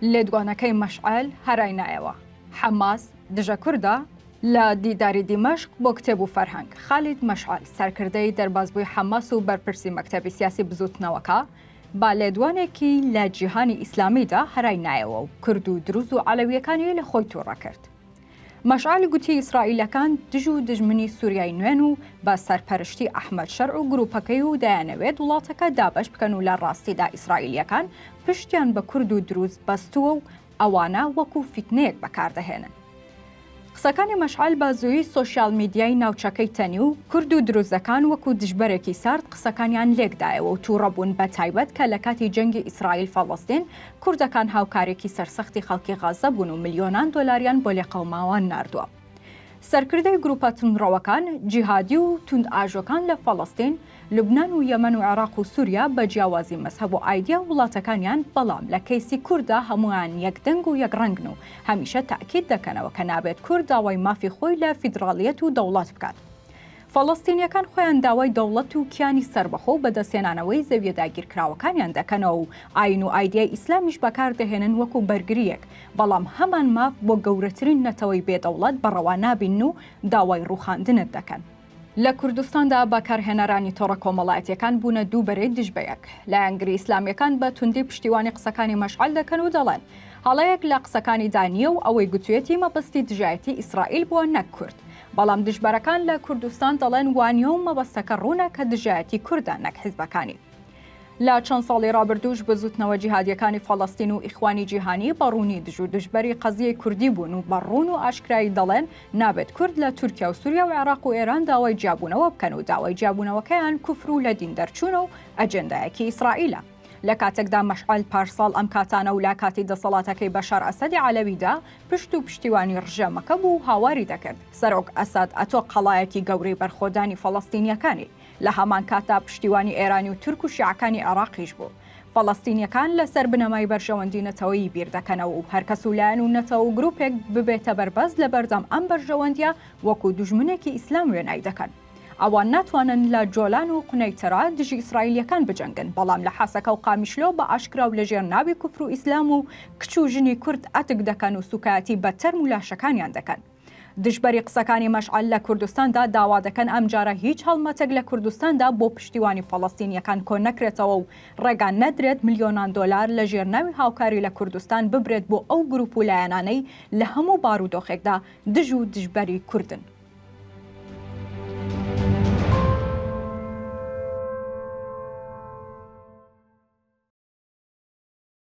لێدوانەکەی مەشعەل هەرای نایەوە، حەماس دژە کوردە؟ لە دیداری دیمەشق بۆ کتێب و فەرهەنگ، خالید مەشعەل، سەرکردەی دەربازبووی حەماس و بەرپرسی مەکتەبی سیاسی بزووتنەوەکە، بە لێدوانێکی لە جیهانی ئیسلامیدا هەرای نایەوە و کورد و دروز و عەلەوییەکانی لە خۆی تووڕە کرد. مەشعەل گوتی ئیسرائیلەکان دژ و دژمنی سوریای نوێن و بە سەرپەرشتی ئەحمەد شەرع و گروپەکەی و دەیانەوێت وڵاتەکە دابەش بکەن و لە ڕاستیدا ئیسرائیلیەکان پشتیان بە کورد و دروز بەستووە و ئەوانە وەکو فیتنەیەک بەکاردەهێنن. قسەکانی مەشعەل بە زوویی سۆشیال میدیای ناوچەکەی تەنی و کورد و دروزەکان وەکو دژبەرێکی سارد قسەکانیان لێکدایەوە و تووڕە بوون بە تایبەت کە لە کاتی جەنگی ئیسرائیل فەڵەستین کوردەکان هاوکارێکی سەرسەختی خەڵکی غەززە بوون و ملیۆنان دۆلاریان بۆ لێقەوماوان ناردووە. سەرکردەی گروپە توندڕەوەکان، جیهادی و توندئاژۆکان لە فەڵەستین، لوبنان و یەمەن و عێراق و سوریا بە جیاوازی مەزهەب و ئایدیا و وڵاتەکانیان، بەڵام لە کەیسی کورددا هەموویان یەک دەنگ و یەک ڕەنگن و هەمیشە تەئکید دەکەنەوە کە نابێت کورد داوای مافی خۆی لە فیدڕاڵیەت و دەوڵەت بکات. فەڵەستینیەکان خۆیان داوای دەوڵەت و کیانی سەربەخۆ و بەدەستهێنانەوەی زەویە داگیرکراوەکانیان دەکەنەوە و ئاین و ئایدیای ئیسلامیش بەکاردەهێنن وەکو بەرگرییەک، بەڵام هەمان ماف بۆ گەورەترین نەتەوەی بێ دەوڵەت بە ڕەوا نابینن و داوای ڕووخاندنت دەکەن. لە کوردستاندا بەکارهێنەرانی تۆڕە کۆمەڵایەتیەکان بوونە دوو بەرەی دژ بە یەک. لایەنگری ئیسلامیەکان بە توندی پشتیوانی قسەکانی مەشعەل دەکەن و دەڵێن هەڵەیەک لە قسەکانیدا نییە و ئەوەی گوتویەتی مەبەستی دژایەتی ئیسرائیل بووە نەک کورد. بەڵام دژبەرەکان لە کوردستان دەڵێن وانیە و مەبەستەکە ڕوونە کە دژایەتی کوردە نەک حیزبەکانی. لە چەند ساڵی ڕابردووش بزوتنەوە جیهادیەکانی فەڵەستین و ئیخوانی جیهانی بە ڕوونی دژ و دژبەری قەزیەی کوردی بوون و بە ڕوون و ئاشکرایی دەڵێن نابێت کورد لە تورکیا و سوریا و عێراق و ئێران داوای جیابوونەوە بکەن و داوای جیابوونەوەکەیان کوفر و لە دین دەرچوونە و ئەجێندایەکی ئیسرائیلە. لە کاتێکدا مەشعەل پارساڵ ئەم کاتانە و لە کاتی دەسەڵاتەکەی بەشار ئەسەدی عەلەویدا پشت و پشتیوانی ڕژێمەکە بوو و هاواری دەکرد سەرۆک ئەسەد ئەتۆ قەڵایەکی گەورەی بەرخۆدانی فەڵەستینیەکانی لە هەمان کاتدا پشتیوانی ئێرانی و تورک و شیعەکانی عێراقیش بوو. فەڵەستینیەکان لەسەر بنەمای بەرژەوەندی نەتەوەیی بیر دەکەنەوە و هەرکەس و لایەن و نەتەوە و گروپێک ببێتە بەربەست لەبەردەم ئەم بەرژەوەندیە وەکو دوژمنێکی ئیسلام وێنای دەکەن. ئەوان ناتوانن لە جۆلان و قونەیتەرە دژی ئیسرائیلیەکان بجەنگن، بەڵام لە حەسەکە و قامیشلۆ بە ئاشکرا و لەژێر ناوی کوفر و ئیسلام و کچ و ژنی کورد ئەتک دەکەن و سوکایەتی بە تەرم و لاشەکانیان دەکەن. دژبەری قسەکانی مەشعەل لە کوردستاندا داوا دەکەن ئەمجارە هیچ هەڵمەتێک لە کوردستاندا بۆ پشتیوانی فەڵەستینیەکان کۆ نەکرێتەوە و ڕێگا نەدرێت ملیۆنان دۆلار لە ژێر ناوی هاوکاری لە کوردستان ببرێت بۆ ئەو گروپ و لایەنانەی لە هەموو بارودۆخێکدا دژ و دژبەری کوردن.